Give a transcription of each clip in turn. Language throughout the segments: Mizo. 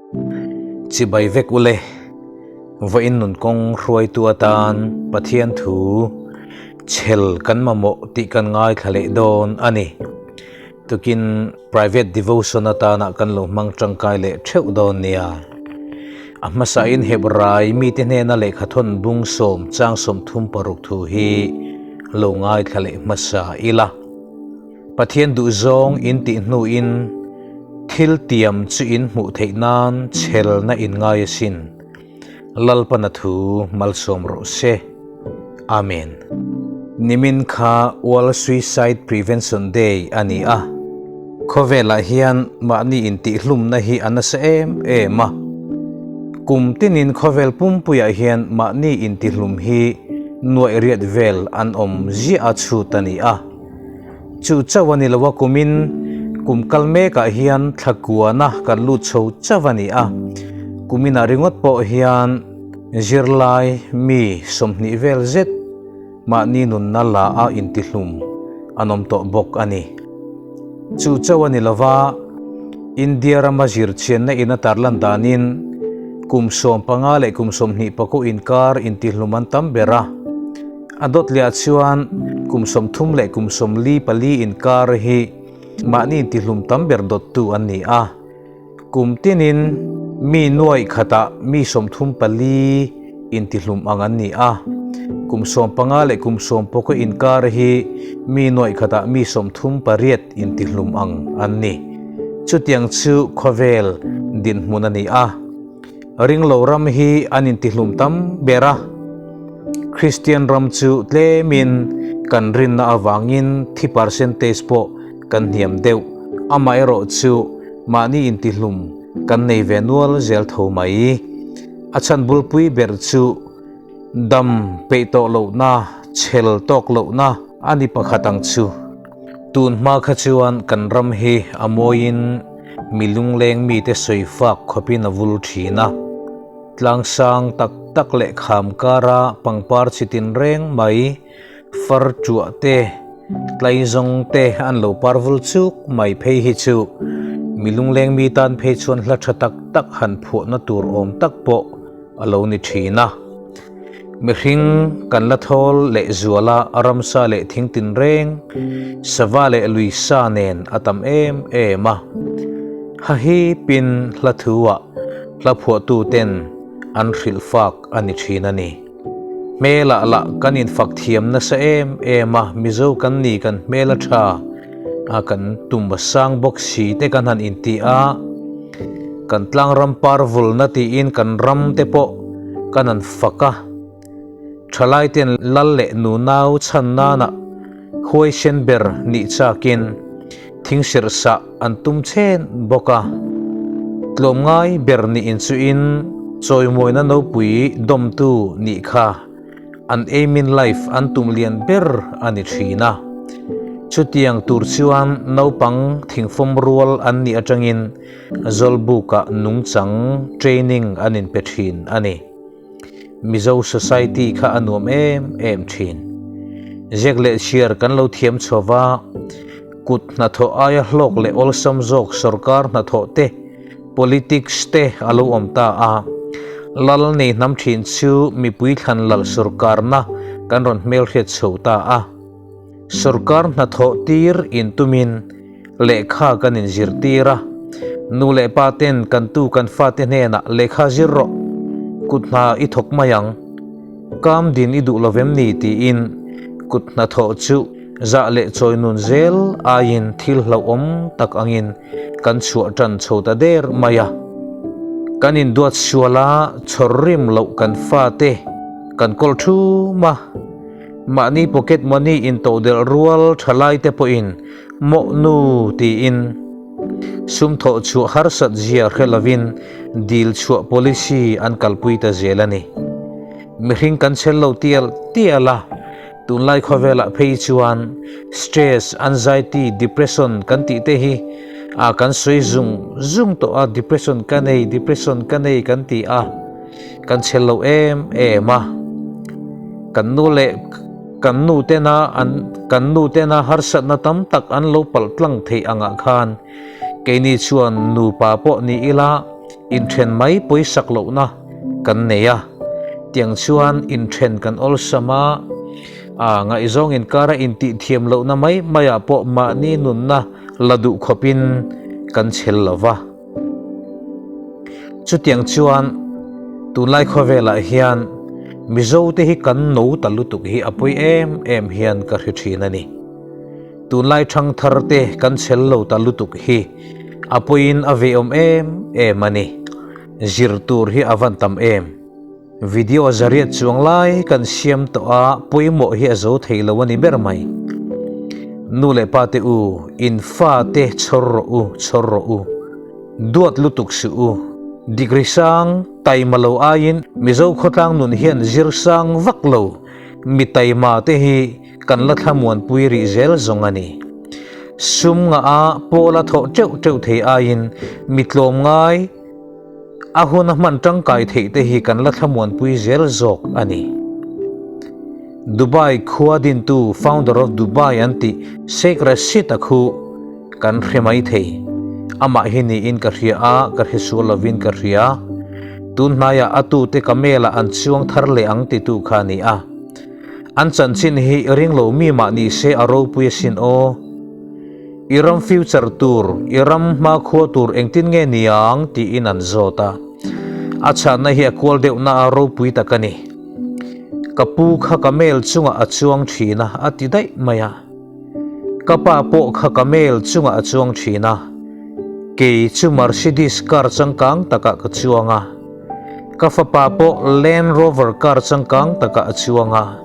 Chibai vek ule, vawiin nun kawng hruaitu atan Pathian thu chhel kan mamawh tih kan ngaithla leh dawn a ni. Tukin private devotion atana kan lo hmang tangkai leh theuh dawn nia. A hmasain Hebrai mite hnena lehkha thawn bung sawm chang 36 thu hi lo ngaithla leh hmasa ila. Pathian duhzawng in tih hnuin thil tiam chu in hmuh theih nan chhelna in ngai asin. Lalpana thu malsawm rawh se. Amen. Nimin kha World Suicide Prevention Day a ni a. Khawvelah hian mahni intihhlumna hi a nasa em em a. Kum tinin khawvel pumpuiah hian mahni intihlum hi nuaih riat vel an awm ziah a chhut a ni a. Chu chauh a ni lo a, kumin kum kal mekah hian thla kuana kan lut chho chauh a ni a, kuminah ringawt pawh hian zirlai mi 20 vel zet mahni nunna la a intihlum an awm tawh bawk a ni. Chu chauh a ni lo va, India rama zirchhianna in a tarlan danin kum 15 leh kum 24 inkar intihlum an tam ber a, A dawt leh ah chuan kum 30 leh kum 44 inkar hi mahni intihlum tam ber dawttu an ni a. Kum tinin mi nuaih khatah mi 34 intihlum ang an ni a. Kum 15 leh kum 19 inkar hi mi nuaih khatah mi 38 intihlum ang an ni. Chutiang chu khawvel dinhmun a ni a. Ringlo ram hi an intihlum tam ber a, Kristian ram chu tlemin kan rinna avangin thi percentage pawh kan hniam deuh, amaherawh chu mahni intihlum kan nei ve nual zel tho mai. A chhan bulpui ber chu dam peih tawh lohna, chhel tawk lohna a ni pakhat ang chu. Tun hma kha chuan kan ram hi a mawiin mi lungleng mite sawi fak khawpin a vul thin a. Tlangsang tak tak leh kham kara pangpar chi tin reng mai, far tuah te, tlaizawng te an lo par vul chuk mai phei hi chu mi lungleng mi tan phei chuan hla tha tak tak han phuahna tur awm tak pawh a lo ni thin a. Mihring kan la thawl leh zuala ramsa leh thing tinreng, sava leh lui sa nen a tam em em a. Hahipin hla thu-ah hla phuahtuten an hrilh fak a ni thin a ni. Hmelah lah kan infak thiam nasa em em a, Mizo kan ni kan hmel a tha a, kan tum a sang bawk si te kan han inti a. Kan tlangram par vulna tiin kan ram te pawh kan han fak a, thalai ten lal leh nunau chhan nana huaisen ber nih chakin thing sirhsah an tum chhen bawk a. Tlawmngai ber nih inchuhin chawimawina nopui dawmtu nih kha An aim in life an tum lian ber a ni thin a. Chutiang tur chuan naupang thingfawm rual an nih atangin Zawlbukah nungchang training an inpe thin a ni. Mizo society kha a nuam em em thin. Ziak leh chhiar kan lo thiam chho va, kut hnathawh aia hlawk leh awlsam zawk sorkar hnathawh te, Politics te a lo awm ta a, Lal nei hnam thin chu mipui thlan lal sorkarna kan rawn hmelhriat chho ta a. Sorkar hnathawh tir intumin lehkha kan inzirtir a, nu leh pa ten kan tu kan fate hnenah lehkha zir rawh, kut hna i thawk mai ang, kam din i duh lovem ni tiin kut hnathawh chu Zah leh chawi nun zel aiin thil hlauhawm tak angin kan chhuah tan chho ta der mai a. Kan induat sual a, chhawr rim loh kan fate kan kawl thum a. Mahni pocket money intodelh rual thalai te pawhin mawhnu tiin sum thawh chhuah harsat zia hre lovin dil chhuah policy an kalpui ta zel a ni. Mihring kan chhel lo tial tial a. Tunlai khawvelah phei chuan stress, anxiety, depression kan tih te hi a kan sawi zung zung tawh a, depression ka nei, depression ka nei kan ti a, kan chhel lo em em a. Kan nu leh kan nu tena an kan nu tena harsatna tam tak an lo palh tlang theih angah khan keini chuan nupa pawh ni ila. Inthen mai pawisak lohna kan nei a, tiang chuan inthen kan awlsam a, a ngaihzawng inkara intihthiam lohna mai maiah pawh mahni nunna la duh khawpin kan chhel lo va. Chutiang chuan tunlai khawvelah hian Mizote hi kan no ta lutuk hi a pawi em em hian ka hre thin a ni. Tunlai thangthar te kan chhel lo ta lutuk hi a pawiin a veiawm em em a ni. Zir tur hi a van tam em. Video zariat chuang lai kan siam tawh a, pawimawh hi a zo thei lo a ni ber mai. Nu leh pa te u, in fa te chhawr rawh u, chhawr rawh u. Duat lutuk suh u. Degree sang taima lo aiin Mizo khawtlang nun hian zir sang vak lo mi taima te hi kan la thlamuanpui rih zel zawng a ni. Sum ngah a pawla thawh teuh teuh thei aiin mi tlawm ngai a hun a hman tangkai theih te hi kan la thlamuanpui zel zawk a ni. Dubai khua dintu founder of Dubai an tih Sheikh Rashid a khu kan hre mai thei. Amah hi niin ka hria a, ka hre sual lovin ka hria. Tun hnaiah a tute camel-ah an chuang thar leh ang titu kha a ni a. An chanchin hi ring lo mi mah ni se a ropui asin aw. I ram future tur, i ram hmakhua tur engtin nge niang tiin an zawt a. A chhanna hi a kual deuh na a ropui tak a ni. Ka pu kha camel chungah a chuang thin a, a ti daih mai a. Ka pa pawh kha camel chungah a chuang thin a. Kei chu Mercedes car changkang takah ka chuang a. Ka fapa pawh Land Rover car changkang takah a chuang a,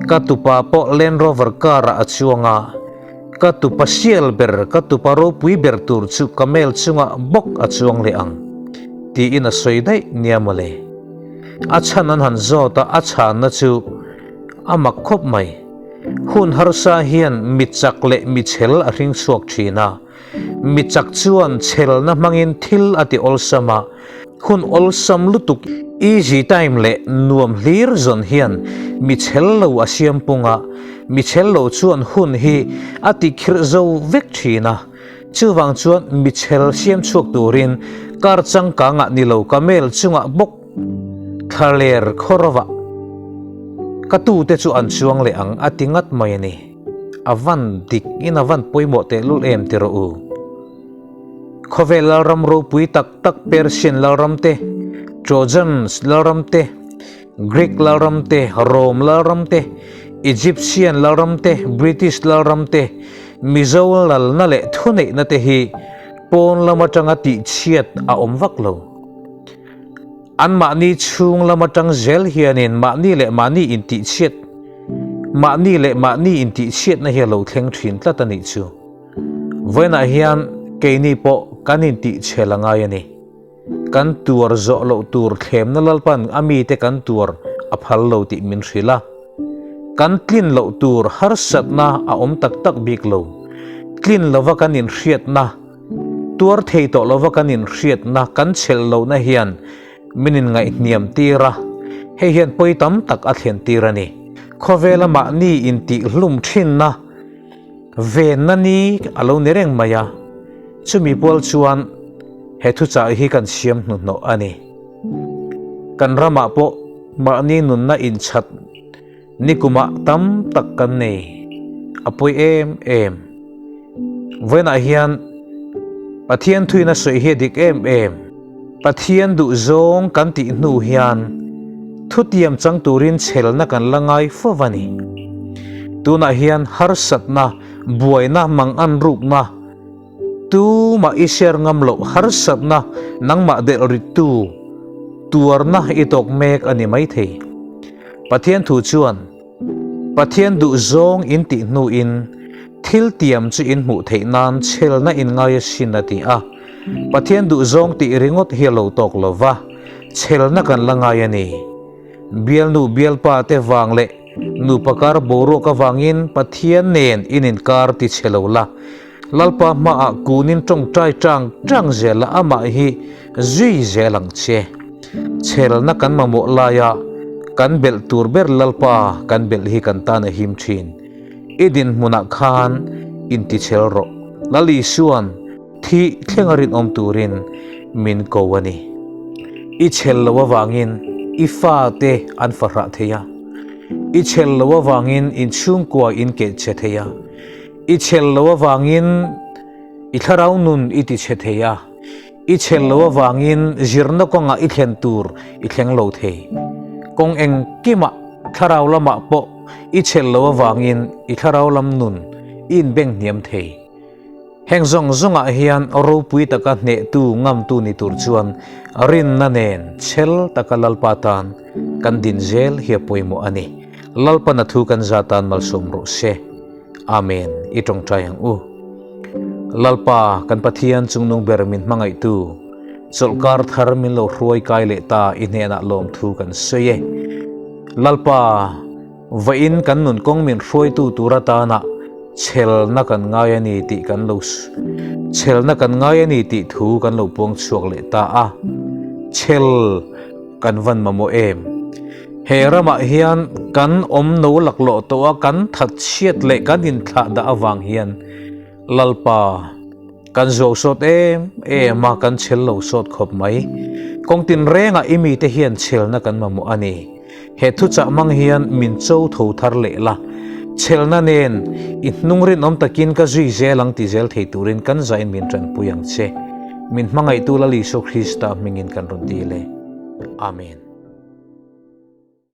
ka tupa pawh Land Rover car ah a chuang a, ka tupa sial ber, ka tupa ropui ber tur chu camel chungah bawk a chuang leh ang, tiin a sawi daih nia mawle. A chhan an han zawt a, a chhanna chu a mak khawp mai. Hun harsa hian mi chak leh mi chhel a hring chhuak thin a. Mi chak chuan chhelna hmangin thil a ti awlsam a, hun awlsam lutuk easy time leh nuam hlir zawn hian mi chhel lo a siam pung a, mi chhel lo chuan hun hi a ti khirh zo vek thin a, chuvang chuan mi chhel siam chhuak turin kar changkangah ni lo camel chungah bawk thlaler khawrovah ka tute chu an chuang leh ang a ti ngat mai a ni. A van dik in a van pawimawh tehlul em ti rawh u. Khawvel lalram ropui tak tak Persian lalram te, Trojans lalram te, Greek lalram te, Rome lalram te, Egyptian lalram te, British lalram te, Mizo lalna leh thuneihna te hi pawn lam atanga tihchhiat a awm vak lo. Anmahni chhung lam atang zel hianin mahni leh mahni intihchhiat mahni leh mahni intihchhiatna hi a lo thleng thin tlat a nih chu. Vawiinah hian keini pawh kan intihchhel a ngai a ni. Kan tuar zawh loh tur thlemna Lalpan a mite kan tuar a phal lo tih min hrilh a. Kan tlin loh tur harsatna a awm tak tak bik lo. Tlin lova kan inhriatna Tuar thei tawh lova kan inhriatna kan chhelh lohna hian min inngaihhniam tir a, hei hian pawi tam tak a thlen tir a ni. Khawvela mahni intihhlum thinna venna ni a lo ni reng mai a, chumi pual chuan he thuchah hi kan siam hnuhnawh a ni. Kan ramah pawh mahni nunna inchhat Nikumah tam tak kan nei, a pawi em em. Vawiinah hian Pathian thuin a sawi hi a dik em em. Pathian duh zawng kan tih hnu hian thutiam chang turin chhelna kan la ngai fo va ni. Tunah hian harsatna, buaina, mangan rukna, tumah i share ngam loh harsatna nangmah delh rittu tuarna i tawk mek a ni maithei. Pathian thu chuan, Pathian duh zawng in tih hnuin thil tiam chu in hmuh theih nan chhelna in ngai asin a ti a. Pathian duh zawng tih ringawt hi a lo tawk lo va, chhelna kan la ngai a ni. Bialnu bialpa te vang leh nupa kar boruak avangin Pathian nen in inkar ti chhe lo la, Lalpa hmaah kunin tawngtai tang tang zel la amah hi zui zel ang che. Chhelna kan mamawh laia kan belh tur ber Lalpa kan belh hi kan tan a him thin. I dinhmunah khan intichhel rawh. Lal Isuan thih thlenga rinawm turin. min ko a ni. I chhel lo avangin i fate an fahrah thei a, i chhel lo avangin inchhungkua in keh che thei a, i chhel lo avangin i thlarau nun i ti chhe thei a, i chhel lo avangin zirna kawngah i thlen tur i thleng lo thei. Kawng engkimah thlarau lamah pawh i chhel lo avangin i thlarau lam nun i inbeng hniam thei. Heng zawng zawngah hian ropui taka hnehtu ngamtu ni tur chuan rinna nen chhel taka Lalpa tan kan din zel hi a pawimawh a ni. Lalpan a thu kan za tan malsawm rawh se. Amen. I tawngtai ang u. Lalpa, kan Pathian chungnung ber min hmangaihtu, chawlhkar thar min lo hruai kai leh ta i hnenah lawmthu kan sawi e. Lalpa, Vawiin kan nun kawng min hruaitu tur atana chhelna kan ngai a ni tih kan lo chhelna kan ngai a ni tih thu kan lo puang chhuak leh ta a, chhel kan van mamawh em? He ramah hian kan awm no laklawh tawh a, kan that chhiat leh kan inthlah dah avang hian Lalpa kan zuau sawt em em a, kan chhel lo sawt khawp mai. Kawng tinrengah i mite hian chhelna kan mamawh a ni. He thuchah hmang hian min cho tho thar leh la, chhelna nen i hnung rinawm takin ka zui zel ang ti zel thei turin kan zain min tanpui ang che. Min hmangaihtu Lal Isua Krista hmingin kan rawn dil e. Amen.